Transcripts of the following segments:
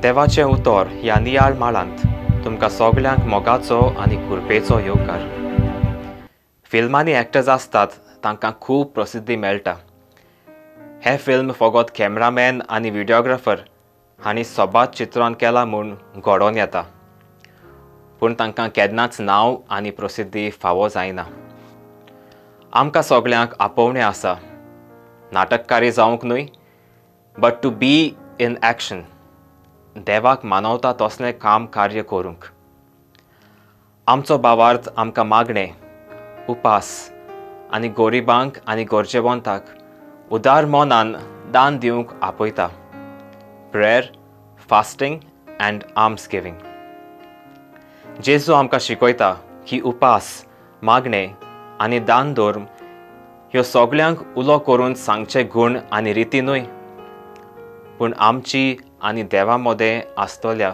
देवाचें उतर ह्या नियाळ माळांत तुमकां सगल्यांक मोगाचो आनी कृपेचो येवकार. फिल्मांनी एक्टर्स आसतात तांकां खूब प्रसिद्धी मेळटा. हें फिल्म फकत कॅमेरामॅन आनी व्हिडियोग्राफर हांणी सोबात चित्रण केलां म्हूण घडोवन येता, पूण तांकां केन्नाच नांव आनी प्रसिद्धी फावो जायना. आमकां सगल्यांक आपोवणें आसा, नाटककारी जावंक न्हय, but to be in action, देवाक मानवता तसलें काम कार्य करूंक. आमचो भावार्थ आमकां मागणें, उपास आनी गरिबांक आनी गरजेवंताक उदार मनान दान दिवंक आपयता. Prayer, fasting and alms giving. जेजू आमकां शिकयता की उपास, मागणें आनी दान धर्म ह्यो सगल्यांक उलो करून सांगचे गूण आनी रिती न्हय, पूण आमची आनी देवा मदें आसतल्या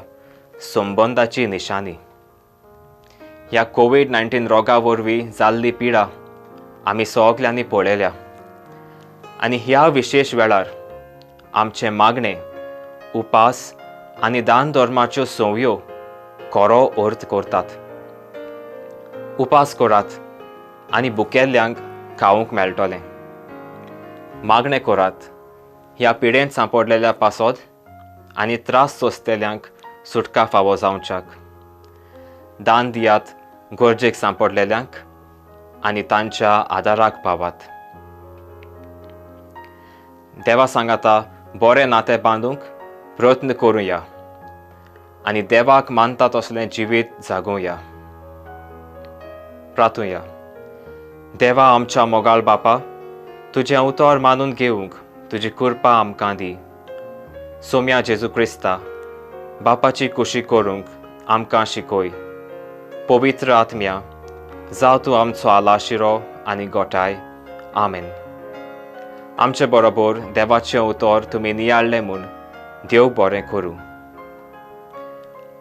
संबंदाची निशानी. ह्या कोवीड-19 रोगा वरवीं जाल्ली पिडा आमी सगल्यांनी पळयल्या आनी ह्या विशेश वेळार आमचें मागणें, उपास आनी दान धर्माच्यो संवयो खरो अर्थ करतात. उपास करात आनी भुकेल्ल्यांक खावंक मेळटलें. मागणें करात ह्या पिडेंत सांपडलेल्या पासत आनी त्रास सोंसतल्यांक सुटका फावो जावच्याक. दान दियात गरजेक सांपडलेल्यांक आनी तांच्या आदाराक पावात. देवा सांगाता बरें नातें बांदूंक प्रयत्न करुया आनी देवाक मानता तसलें जिवीत जागोवया. प्रार्थुया. देवा आमच्या मोगाळ बापा, तुजें उतर मानून घेवंक तुजी कृपा आमकां दी. सोम्या जेजू क्रिस्ता, बापाची खुशी करूंक आमकां शिकय. पवित्र आत्म्या, जावं तूं आमचो आलाशिरो आनी गोठाय. आमेन. आमचे बरोबर देवाचें उतर तुमी नियाळ्ळें म्हूण देव बरें करूं.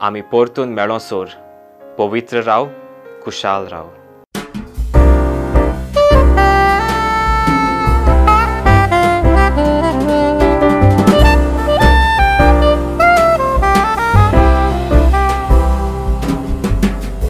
आमी परतून मेळोसर पवित्र राव, खुशाल राव.